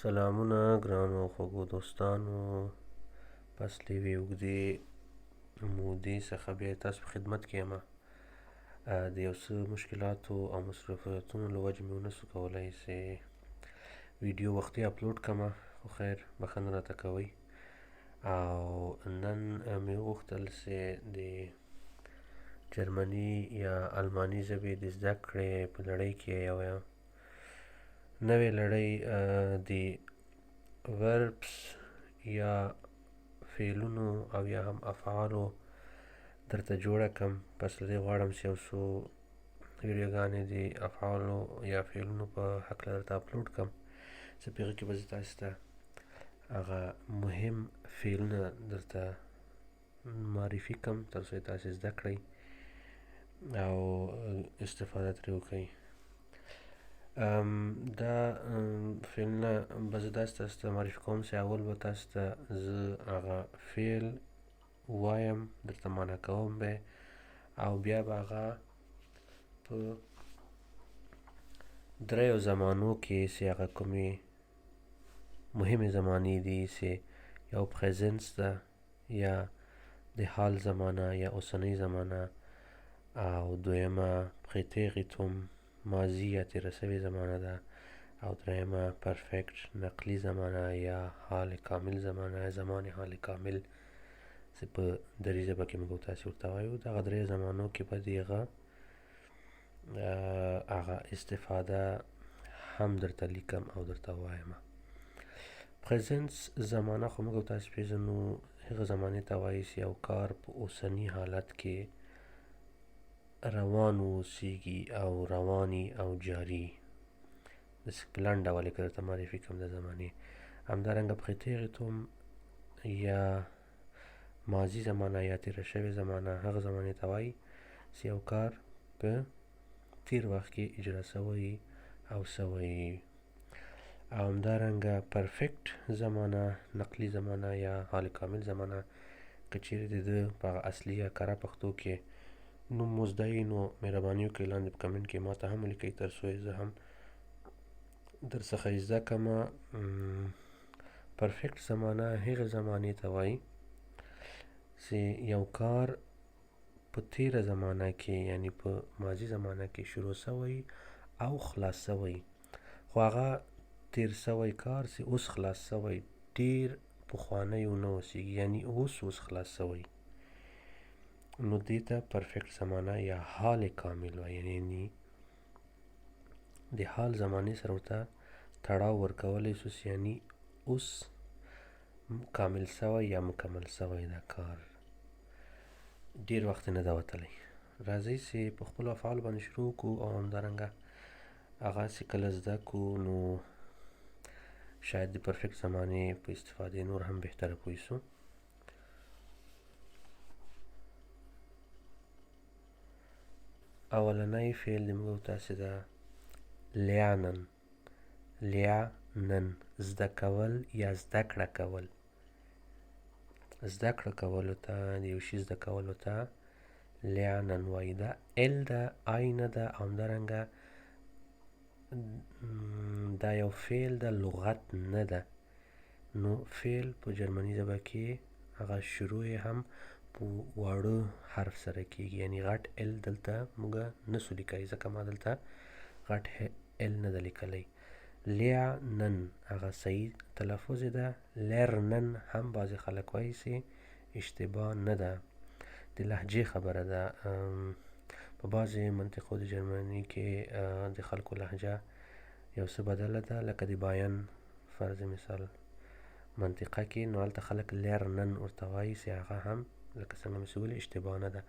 سلامونه ګرانو او خوږو دوستانو، پس له یوې اوږدې مودې څخه بیا تاسو په خدمت کې یم. د یو څه مشکلاتو او مصروفیتونو له وجې مې ونه سو کولی چې ویډیو وختي اپلوډ کړم، خو خیر بښنه راته کوئ. او نن مې وغوښتل چې د جرمني یا الماني ژبې د زده کړې په لړۍ کې یوه نوې لړۍ د وربس یا فعلونو او یا هم افعالو درته جوړه کم. پس له دې غواړم چې یو څو ویډیوګانې د افعالو یا فعلونو په هکله درته اپلوډ کم، چې په هغه کې به زه تاسو ته هغه مهم فعلونه درته معرفي کم، تر څو یې تاسې زده کړئ او استفاده ترې وکړئ. دا فعلونه به زه داسې تاسو ته معرفي کوم چې اول به تاسو ته زه هغه فعل وایم، درته معنا کوم به، او بیا به هغه په دریو زمانو کې چې هغه کومې مهمې زمانې دي، چې یو پریزنس ده یا د حال زمانه یا اوسنۍ زمانه، او دویمه پریتیریتوم ماضي یا تېره سوې زمانه ده، او درېیمه پرفیکټ نقلي زمانه یا حال کامل زمانه یا زمان حال کامل چې په دري ژبه کې موږ تاسې ورته وایو. دغه درې زمانو کې به د هغه هغه استفاده هم درته لیکم او درته وایم. پریزنس زمانه خو موږ تاسې پېژنو، هغه زمانې ته وایي چې یو کار په اوسني حالت کې روان واوسېږي او رواني او جاري. داسې په لنډ ډول یې که درته معرفي کړم د زمانې. همدارنګه پریتیریتوم یا ماضي زمانه یا تېره شوې زمانه هغه زمانې ته وایي چې یو کار په تېر وخت کې اجرا سوی او سوی. او همدارنګه پرفیکټ زمانه، نقلي زمانه یا حال کامل زمانه، که چیرې د ده په هغه اصلي یا کره پښتو کې نوم مو زده وي نو مهرباني وکړئ لاندې په کمنټ کې ماته هم ولیکئ، تر څو یې زه هم در څخه یې زده کړم. پرفیکټ زمانه هغې زمانې ته وایي چې یو کار په تېره زمانه کې یعنی په ماضي زمانه کې شروع سوی او خلاص سوی، خو هغه تېر سوی کار چې اوس خلاص سوی ډېر پخوانی ونه اوسېږي، یعنی اوس اوس خلاص سوی، نو دې ته پرفیکټ زمانه یا حال کامل وایي. یعنی د حال زمانې سره ورته تړاو ورکولی سو، یعنی اوس کامل سوی یا مکمل سوی دا کار ډېر وخت نه ده وتلی. راځئ چې په خپلو افعالو باندې شروع کړو، او همدارنګه هغه چې کله زده کړو نو شاید د پرفیکټ زمانې په استفادې نور هم بهتره پوه سو. اولنی فعل د موږ تاسې ده لیانن. لیانن زده کول یا زده کړه کول. زده کړه کولو ته، د یو شي زده کولو ته لیانن وایي. دا ال ده، آی نه ده، او همدارنګه دا یو فعل ده، لغت نه ده. نو فعل په جرمني ژبه کې هغه شروع یې هم په واړه حرف سره کیږي، یعنی غټ ال دلته موږ نه سو لیکلی، ځکه ما دلته غټ ال نه ده لیکلی. لیانن هغه صحیح تلفظ یې ده. لرنن هم بعضې خلک وایي چې اشتباه نه ده، د لهجې خبره ده. په بعضې منطقو د جرمني کې د خلکو لهجه یو څه بدله ده، لکه د باین فرض مثال منطقه کې، نو هلته خلک لرنن ورته وایي چې هغه هم لکه څنګه مې چې وویل اشتباه نه ده.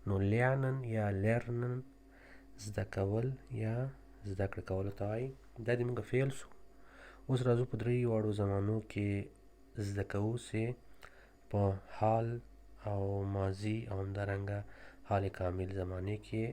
نو لیانن یا لرنن زده کول یا زده کړه کولو ته وایي. دا د موږ فعل سو. اوس راځو په درېیو واړو زمانو کې زده کوو چې په حال او ماضي او همدارنګه حال کامل زمانې کې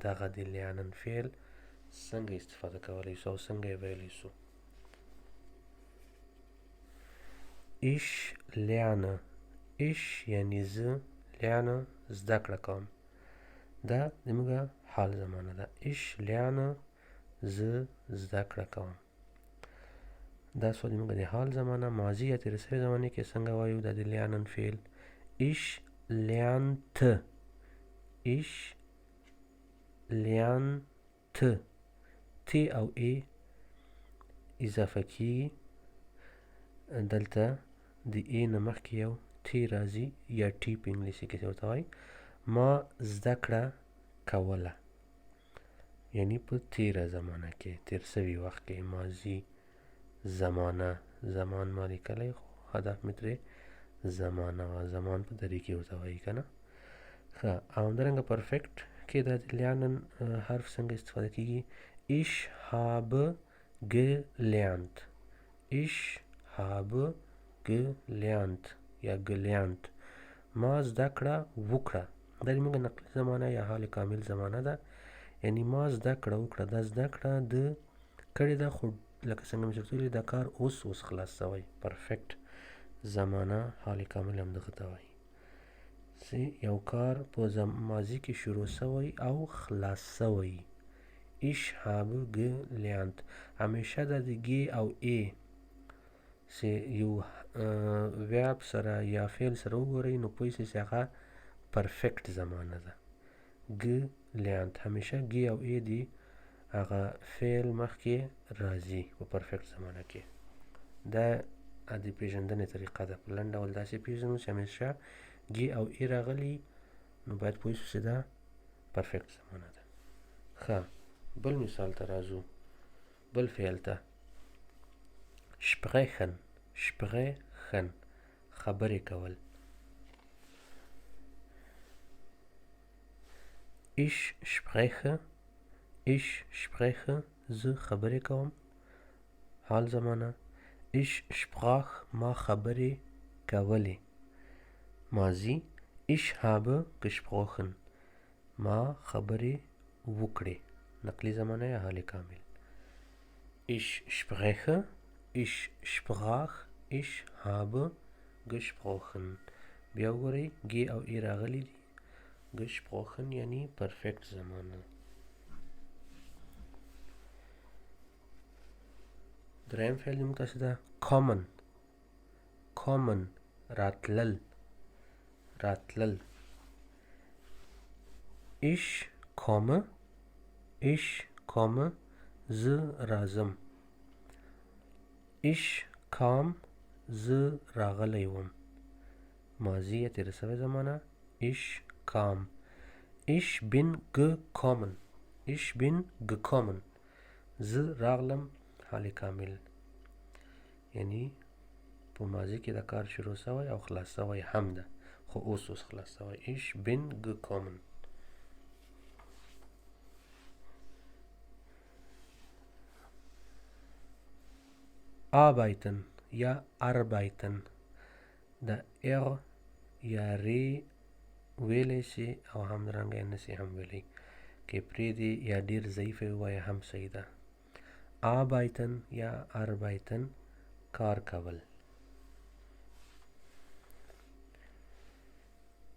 دغه د لیانن فعل څنګه استفاده کولی سو او څنګه یې ویلی سو. ایش لیانه، ایش یعنی زه، لیانه زده کړه کوم، دا د موږ حال زمانه ده. ایش لیانه زه زده کړه کوم. دا سوه زموږ د حال زمانه. ماضي یا تېره سوې زمانې کې څنګه وایو؟ دا د lernen فعل ich lernte، ich lernte، ت او ای اضافه کیږي. دلته د ای نه مخکې یو ت راځي یا ټي په انګلیسي کې ورته وایي. ما زده کړه کوله، یعنی په تیره زمانه کې، تیر سوي وخت کې، ماضي زمانه. زمان ما لیکلی خو هدف مې ترې زمانه وه، زمان په دري کې ورته وایي که نه. ښه، او همدارنګه پرفیکټ کې دا د lernen حرف څنګه استفاده کیږي؟ Ich habe gelernt، ich habe gelernt یا gelernt، ما زده کړه وکړه. دا زموږ نقلي زمانه یا حال کامل زمانه ده، یعنی ما زده کړه وکړه. دا زده کړه د کړې ده، خو لکه څنګه مې چې ورته ویلي دا کار اوس اوس خلاص سوی، پرفیکټ زمانه حال کامل هم دغه ته وایي، چې یو کار په ماضي کې شروع سوی او خلاص سوی. Ich habe gelernt. همیشه دا د ګ او ای چې یو Verb سره یا فعل سره وګورئ نو پوه شئ چې هغه پرفیکټ زمانه ده. gelernt همیشه ګ او ای دی هغه فعل مخکې راځي په پرفیکټ زمانه کې. دا د پېژندنې طریقه ده. په لنډ ډول داسې پېژنو چې همیشه ګ او ای راغلي نو باید پوه شو چې دا پرفیکټ زمانه ده. ښه، بل مثال ته راځو، بل فعل ته. sprechen، sprechen خبرې کول. Ich spreche، ich spreche زه خبرې کوم، حال زمانه. Ich sprach ما خبرې کولې، ماضي. Ich habe gesprochen ما خبرې وکړې، نقلي زمانه یا حال کامل. Ich spreche، ich sprach، ich habe gesprochen. بیا وګورئ ګ او ای راغلي دي، gesprochen یعنی پرفیکټ زمانه. دریم فعل زموږ تاسې ده kommen، kommen راتلل، راتلل. Ich komme، ich komme زه راځم. Ich kam زه راغلی وم، ماضي یا تېره سوې زمانه. Ich kam. Ich bin gekommen، ich bin gekommen زه راغلم، حال کامل، یعنی په ماضي کې دا کار شروع سوی او خلاص سوی هم ده، خو اوس اوس خلاص سوی. Ich bin gekommen. Arbeiten یا arbeiten، د ار یا ری ویلی سي او همدرنګه یې نسي هم ویلی، که پرېږدي یا ډېر ضعیفه ووایه هم صحیح ده. Arbeiten یا arbeiten کار کول.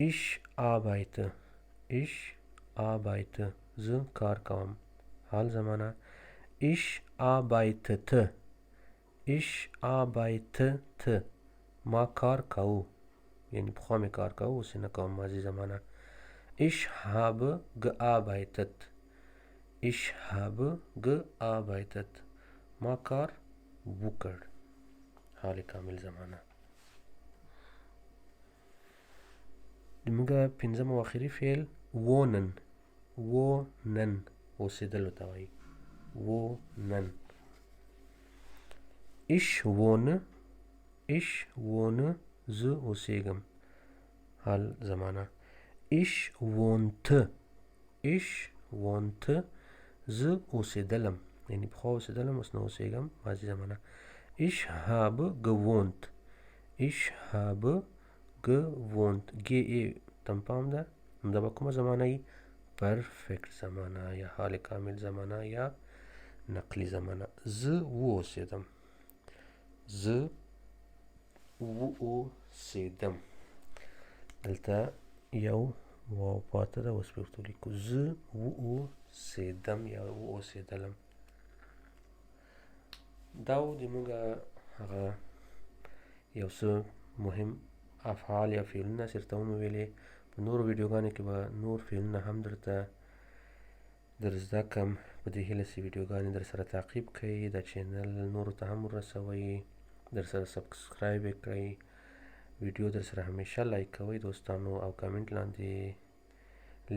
Ich arbeite، ich arbeite زه کار کوم، حال زمانه. Ich arbeitete، ich arbeitete ما کار کاوه، یعنی پخوا مې کار کاوه اوس یې نه کوم، ماضي زمانه. Ich habe gearbeitet، ich habe gearbeitet ما کار وکړ، حال کامل زمانه. زموږ پنځم او آخري فعل wohnen، wohnen اوسېدلو ته وایي، wohnen. Ich wohne، ich wohne زه اوسېږم، حال زمانه. Ich wohnte، ich wohnte زه اوسېدلم، یعنی پخوا اوسېدلم اوس نه اوسېږم، ماضي زمانه. Ich habe gewohnt، ich habe gewohnt ګ ای ته هم پام ده، نو دا به کومه زمانه وي؟ پرفیکټ زمانه یا حال کامل زمانه یا نقلي زمانه. زه واوسېدم، زه واوسېدم. دلته یو واو پاته ده، اوس به ورته ولیکو. زه واوسېدم یا واوسېدلم. دا و د موږ هغه یو څه مهم افعال یا فعلونه چې درته ومې ویلې. په نورو ویډیوګانو کې به نور فعلونه هم درته در زده کم. په دې هیله چې ویډیوګانې در سره تعقیب کړئ، دا چینل نورو ته هم ورسوئ، در سره سبسکرایب یې کړئ، ویډیو در سره همیشه لایک کوئ دوستانو، او کمنټ لاندې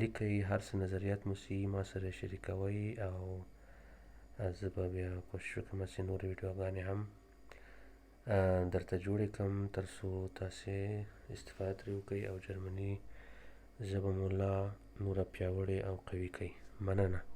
لیکئ هر څه نظریات مو سي ما سره شریکوئ، او زه به بیا کوشش وکړم چې نورې ویډیوګانې هم درته جوړې کړم تر څو تاسې استفاده ترې وکړئ او جرمني ژبه مو لا نوره پیاوړې او قوي کړئ. مننه.